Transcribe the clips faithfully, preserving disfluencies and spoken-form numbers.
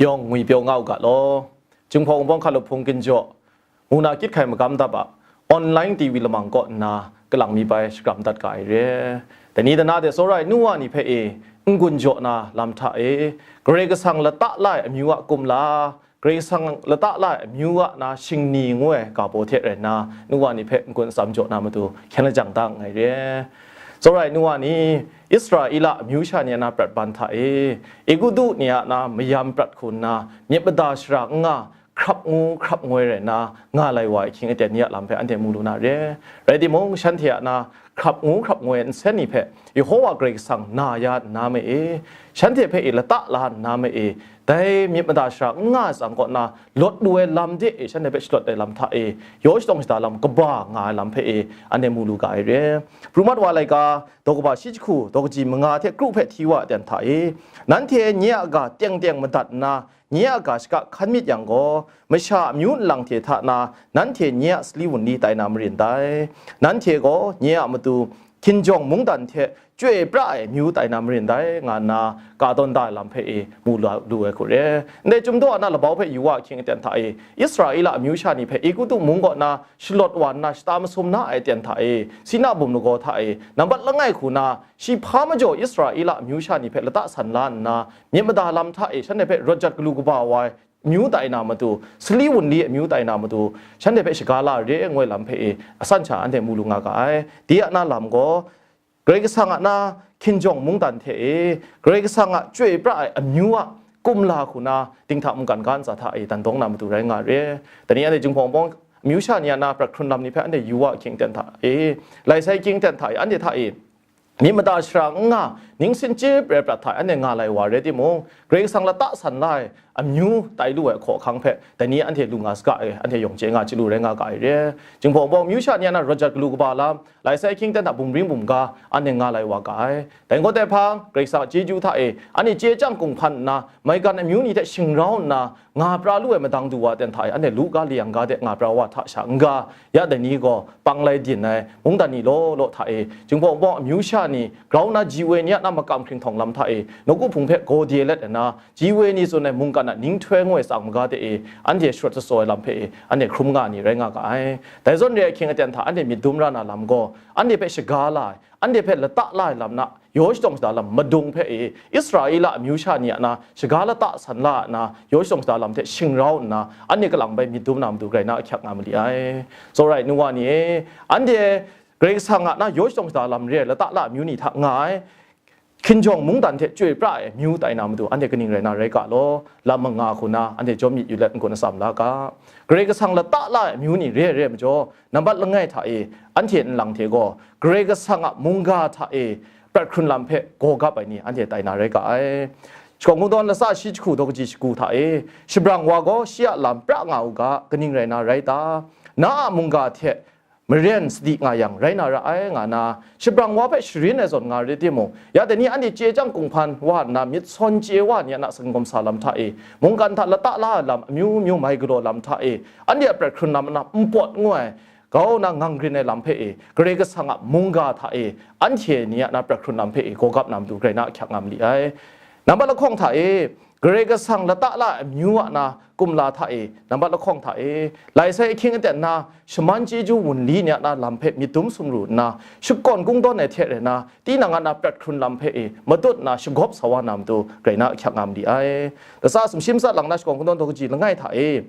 yawng ngwi pyaw nga u ga law. Jinghpaw Wunpawng hkalup hpung ginjaw, mung na kyit hkai magam dap a, online T V lamang kaw nna kalang mi bai shakram dat ga ai re. Dai ni dana de tsawra ai nu wa ni hpe e, n-gun jaw na lam hta e, Karai Kasang lata la ai amyu a kumla, Karai Kasang lata la ai amyu a na shingni ngu ai ga baw hte rai nna, nu wa ni hpe n-gun atsam jaw na matu hkyen lajang da nngai re. Tsawra ai nu wa ni, Israela amyu sha ni a na prat ban hta e, Egutu ni a na mayam prat hku nna, myit mada shara n nga, hkrap ngu hkrap ngoi rai nna, nga lai wa ai ahkying aten ni a lam hpe anhte mu lu na re. Rai timung, shanhte a na hkrap ngu hkrap ngoi ai nsen ni hpe, Yehowa Karai Kasang na ya nna ma e, shanhte hpe e lata la nna ma e, dai myit mada shara n nga ai tsang kaw na, lawt lu ai lam de e, shanhte hpe shalawt ai lam hta e, yaw shadawng shada lam kaba nga ai lam hpe e, anhte mu lu ga ai re. Pru mat wa laika, daw kaba shi jahku, daw kaji manga hte kru hpe hti wa ai aten hta e, nanhte nye a ga teng teng madat nna, nye a ga shaka hkan myit yang gaw, masha amyu nlang hte hta na, nanhte nye a sali wunli tai na marin dai. Nanhte gaw nye a matu hkinjawng mungdan hte chyoi pra ai amyu tai na marin dai, nga nna ka tawn da ai lam hpe e mu la lu ai hku re. Ndai Chyum daw a na labau hpe yu wa ahkying aten hta e, Israela amyu sha ni hpe Egutu mung kaw na shalawt wa nna shata masum na ai aten hta e, Sina bum lagaw hta e, nambat langai hku na, shi hpa majaw Israela amyu sha ni hpe lata san la nna, myit mada lam hta e, shanhte hpe rawt jat galu kaba wa ai amyu tai na matu, sali wunli amyu tai na matu, shanhte hpe shaga la re ai ngoi lam hpe e, asan sha anhte mu lu nga ga ai. Dai a na lam gaw, Karai Kasang a na hkinjawng mungdan hte e, Karai Kasang a chyoi pra ai amyu a kumla hku na, dinghta mungkan ga ntsa hta e, dan dawng na matu rai nga re. Dai ni anhte Jinghpaw Wunpawng amyu sha ni a na prat hkrun lam ni hpe anhte yu wa ahkying aten hta e, lai sai ahkying aten hta e, anhte hta e, myit mada shara n nga, ningsin chye prat prat hta e anhte nga lai wa rai timung, Karai Kasang lata san la ai amyu tai lu ai hkaw hkang hpe, dai ni anhte lu nga saga e, anhte yawng chye nga chyalu rai nga ga ai re. Jinghpaw Wunpawng amyu sha ni a na rawt jat galu kaba lam, lai sai ahkying aten hta bumring bumga, anhte nga lai wa ga ai. Dai gaw dai hpang, Karai Kasang a chyeju hta e, anhte chye chyang kung hpan nna, maigan amyu ni hte shingrau nna, nga pra lu ai madang du wa aten hta e, anhte lu ga layang ga de nga pra wa hta sha n-ga, ya dai ni gaw pang lai din ai, mungdan ni law law hta e, Jinghpaw Wunpawng amyu sha ni, grau na ji woi ni a na makam hkringhtawng lam hta e, nawku hpung hpe gaw de let ai na, ji woi ni tsun ai mungkan a ninghtoi ngoi tsang maga de e, anhte sharawt sat ai lam hpe e, anhte hkrum nga ni rai nga ga ai. Dai zawn re ai ahkying aten hta anhte myit dum ra na lam gaw, anhte hpe shaga la ai, anhte hpe lata la ai lam na, yaw shadawng shada lam madung hpe e, Israela amyu sha ni a na, shaga lata san la a na, yaw shadawng shada lam hte shingrau nna, anhte kalang bai myit dum na matu grai na ahkyak nga mali ai. Tsawra ai nu wa ni e, anhte Karai Kasang a na yaw shadawng shada lam re ai lata la amyu ni hta nga ai, hkinjawng mungdan hte chyoi pra ai amyu tai na matu, anhte kaning rai na rai ga law, lam manga hku na anhte jawm myit yu let n-gun atsam la ga. Karai Kasang lata la ai amyu ni re ai re ai majaw, nambat langai hta e, anhte nlang hte gaw, Karai Kasang a mungga hta e, prat hkrun lam hpe gaw gap ai ni, anhte tai na rai ga ai. Shakawn Kungdawn latsa shi jahku daw kaji shagu hta e, shabrang wa gaw shi a lam pra nga u ga, kaning rai na rai ta? Na a mungga hte maren sadi nga yang rai na ra ai, nga na, shabrang wa hpe sharin ai zawn nga rai timung, ya dai ni anhte chye chyang kung hpan wa nna myit sawn chye wa ni a na sagun gawm sa lam hta e, mungkan hta lata la ai lam amyu myu mai galaw lam hta e, anhte a prat hkrun lam a na npawt ngu ai, grau na ngang grin ai lam hpe e, Karai Kasang a mungga hta e, anhte ni a na prat hkrun lam hpe e, gaw gap na matu grai na ahkyak nga mali ai. Nambat lahkawng hta e, Karai Kasang lata la ai amyu a na kumla hta e, nambat lahkawng hta e, lai sai ahkying aten na, shaman chyeju wunli ni a na lam hpe myit dum sumru nna, shakawn kungdawn ai hte rai na, tinang a na prat hkrun lam hpe e, matut nna shagawp sa wa na matu, grai na ahkyak nga mali ai. Latsa sumshi matsat lang na Shakawn Kungdawn daw kaji langai hta e,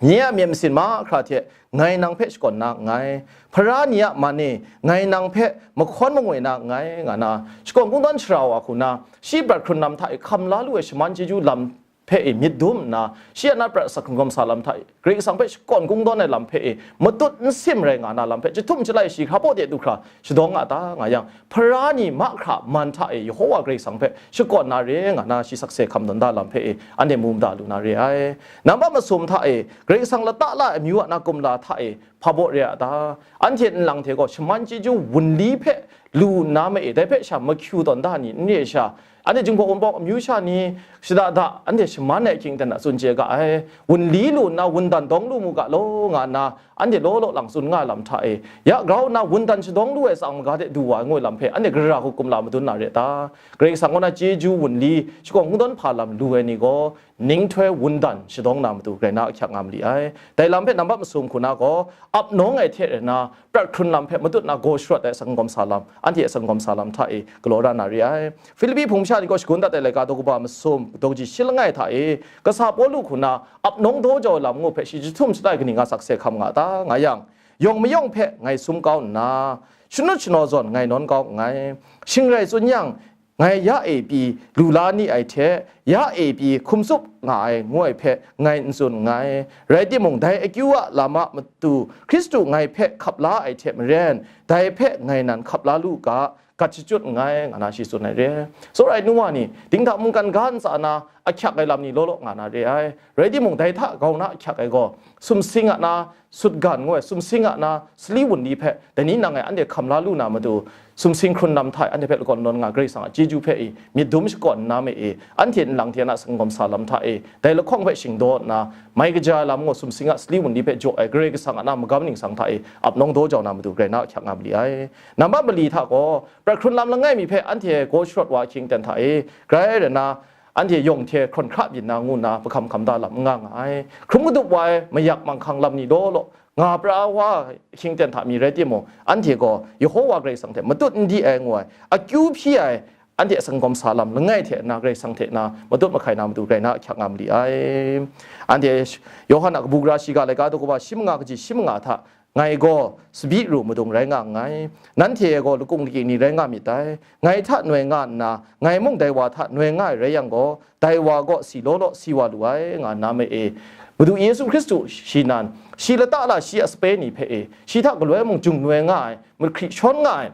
nye a myit masin mahkra hte ngai nang hpe shakawn na nngai, hpara ni a man e ngai nang hpe mahkawn mangoi na nngai, nga na, Shakawn Kungdawn shara wa hku na, shi prat hkrun lam hta e hkam la lu ai shaman chyeju lam hpe e myit dum nna, shi a na prat sagun gawm sa lam hta e, Karai Kasang hpe shakawn kungdawn ai lam hpe e, matut nsim rai nga na lam hpe, chyahtum chyalai shi hkra baw de du hkra shadawng nga ta nga yang, hpara ni mahkra man hta e, Yehowa Karai Kasang hpe shakawn na re nga na, shi sakse hkam dawn da lam hpe e, anhte mu mada lu na re ai. Nambat masum hta e, Karai Kasang lata la ai amyu a na kumla hta e, hpa baw re a ta? Anhte nlang hte gaw shaman chyeju wunli hpe lu nna ma e, dai hpe sha mahkyu tawn da ni n re sha, anhte Jinghpaw Wunpawng amyu sha ni shada da anhte shaman ai ahkying ten a tsun chye ga ai. Wunli lu nna wundan dawng lu mu ga law, nga nna anhte law law lang tsun nga ai lam hta e, ya grau nna wundan shadawng lu ai tsang maga de du wa ai ngoi lam hpe anhte gara hku kumla madun na re ta? Karai Kasang kaw na chyeju wunli shakawn kungdawn hpa lam lu ai ni gaw, ninghtoi wundan shadawng na matu grai na ahkyak nga ma li ai. Dai lam hpe nambat masum hku na gaw, ap nawng ai hte rai na, prat hkrun lam hpe matut na gaw sharawt ai atsang gawm sa lam, anhte atsang gawm sa lam hta e galaw ra na re ai. Filipi hpung masha ni gaw shagun dat ai laika daw kaba masum, daw kaji shi langai hta e, kasa Pawlu hku na ap nawng daw jau ai lam ngu hpe shi jahtum shatai kaning nga sakse hkam nga ta, nga yang, yawng mayawng hpe ngai sum kau nna, shanut shanaw zawn ngai nawn kau nngai. Shing rai tsun yang, ngai ya e pyi lu la ni ai hte, ya e pyi hkum tsup nga ai ngu ai hpe ngai n tsun nngai. Rai timung, dai akyu a lam a matu Hkristu ngai hpe hkap la ai hte maren, dai hpe ngai nan hkap la lu ga, gat shachyut nngai, nga na shi tsun ai re. Tsawra ai nu wa ni, dinghta mungkan ga ntsa na ahkyak ai lam ni law law nga na re ai. Rai timung, dai hta grau na ahkyak ai gaw, sumsing a na sutgan ngu ai, sumsing a na sali wunli hpe, dai ni nang e anhte hkam la lu na matu, sumsing hkrun lam hta e anhte hpe lakawn nawn nga Karai Kasang a chyeju hpe i myit dum shakawn nna me e, anhte nlang hte na atsang gawm sa lam hta e, dai lahkawng hpe shingdaw nna, mai kaja ai lam ngu sumsing a sali wunli hpe jaw ai Karai Kasang a na magam ningsang hta e ap nawng daw jau na matu grai na ahkyak nga ma li ai. Nambat mali hta gaw, prat hkrun lam langai mi hpe anhte gaw sharawt wa ahkying ten hta e, grai rai na, anhte yawng hte hkrawn hkra byin na ngu nna, hpahkam hkam da lam n nga nga ai. Hkrum kadup wa ai mayak manghkang lam ni law law nga pra wa ahkying ten hta mi rai timung, anhte gaw Yehova Karai Kasang hte matut n di ai ngu ai, akyu hpyi ai, anhte atsang gawm sa lam langai hte na Karai Kasang hte na matut mahkai na matu grai na ahkyak nga ma li ai. Anhte Yawhan a kabu gara shiga laika daw kaba shi manga kaji shi manga hta, ngai gaw tsabyi ru madung rai nga nngai. Nanhte gaw lakung laki ni rai nga myit dai. Ngai hta noi nga nna, ngai mung dai wa hta noi nga ai rai yang gaw, dai wa gaw si law law si wa lu ai, nga nna me e. Madu Yesu Hkristu shi nan, shi lata la shi a sape ni hpe e, shi hta galoi mung jung noi nga ai, mahkri shawn nga ai,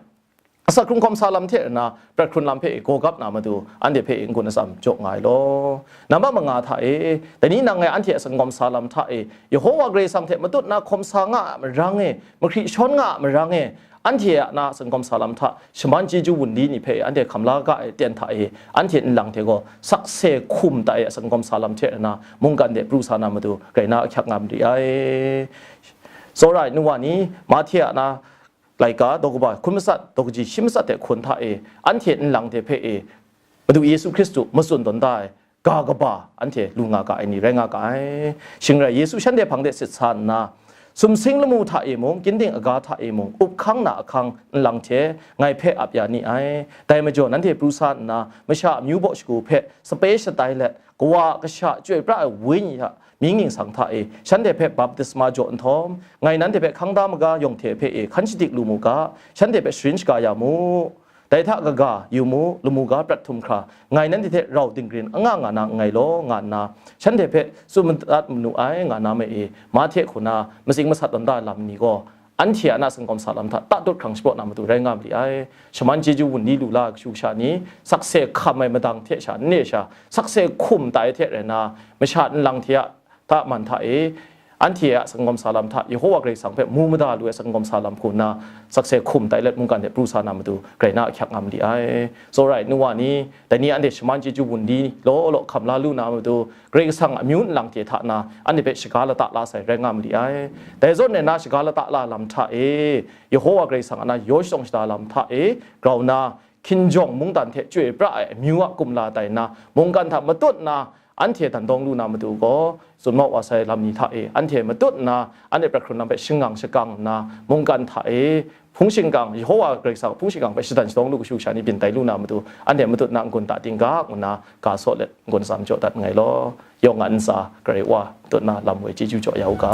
asak hkrung hkawm sa lam hte rana, prat hkrun lam hpe e gaw gap na matu, anhte hpe e n-gun atsam jaw nga ai law. Nambat manga hta e, dai ni nang ngai anhte asak hkawm sa lam hta e, Yehova Karai Kasang hte matut na hkawm sa nga a marang e, mahkri shawn nga a marang e, anhte a na asak hkawm sa lam hta, shaman chyeju wunli ni hpe anhte hkam la ga ai aten hta e, anhte nlang hte gaw sakse hkum tai e asak hkawm sa lam hte rana, mungkan de pru sa na matu, grai na ahkyak nga ma li ai. Tsawra ai nu wa ni, Mahte a na laika daw kaba hkun matsat, daw kaji shi matsat hte hkun hta e, anhte nlang hte hpe e, Madu Yesu Hkristu matsun tawn da ai ga kaba anhte lu nga ga ai ni rai nga ga ai. Shing rai, Yesu shanhte hpang de sit sa nna, sumsing lamu hta e mung, ginding aga hta e mung, up hkang na ahkang nlang hte ngai hpe ap ya ni ai. Dai majaw, nanhte pru sa nna, masha amyu baw shagu hpe sape shatai let, Kawa a Kasha chyoi pra ai Wenyi a mying ningsang hta e, shanhte hpe baptisma jaw nhtawm, ngai nanhte hpe hkang da maga yawng hte hpe e hkan shadik lu mu ga, shanhte hpe sharin shaga ya mu. Dai hta kaga, yu mu, lamu ga prat htum hkra, ngai nanhte hte rau dinggrin anga nga na nngai law, nga nna, shanhte hpe tsun madat manu ai, nga na me e, Mahte hku na matsing masat tawn da ai lam ni gaw, anhte a na asak hkawm sa lam hta tatut hkrang shapraw na matu rai nga ma li ai. Shaman chyeju wunli lu la ai kashu kasha ni, sakse hkam ai madang hte sha, nne sha, sakse hkum tai hte rai na, masha nlang hte a hta man hta e, anhte a asak hkawm sa lam hta, Yehova Karai Kasang hpe mu mada lu ai asak hkawm sa lam hku nna, sakse hkum tai let mungkan hte pru sa na matu, grai na ahkyak nga ma li ai. Tsawra ai nu wa ni, dai ni anhte shaman chyeju wunli law law hkam la lu na matu, Karai Kasang amyu nlang hte hta na, anhte hpe shaga lata la sai rai nga ma li ai. Dai zawn e na shaga lata la lam hta e, Yehova Karai Kasang a na yaw shatawng shada lam hta e, grau na, hkinjawng mungdan hte chyoi pra ai amyu a kumla tai nna, mungkan hta matut nna, anhte dan dawng lu na matu gaw, tsun mau wa sai lam ni hta e, anhte matut nna, anhte prat hkrun lam hpe shangang shakang nna, mungkan hta e, hpung shingkang, Yehova Karai Kasang hpung shingkang hpe shadan shadawng lu kashu kasha ni byin tai lu na matu, anhte matut nna n-gun ta ting ga ngu nna, ga saw let n-gun tsam jaw dat nngai law. Yawng a ntsa, Karai Wa, matut nna lam woi chyeju jaw ya u ga.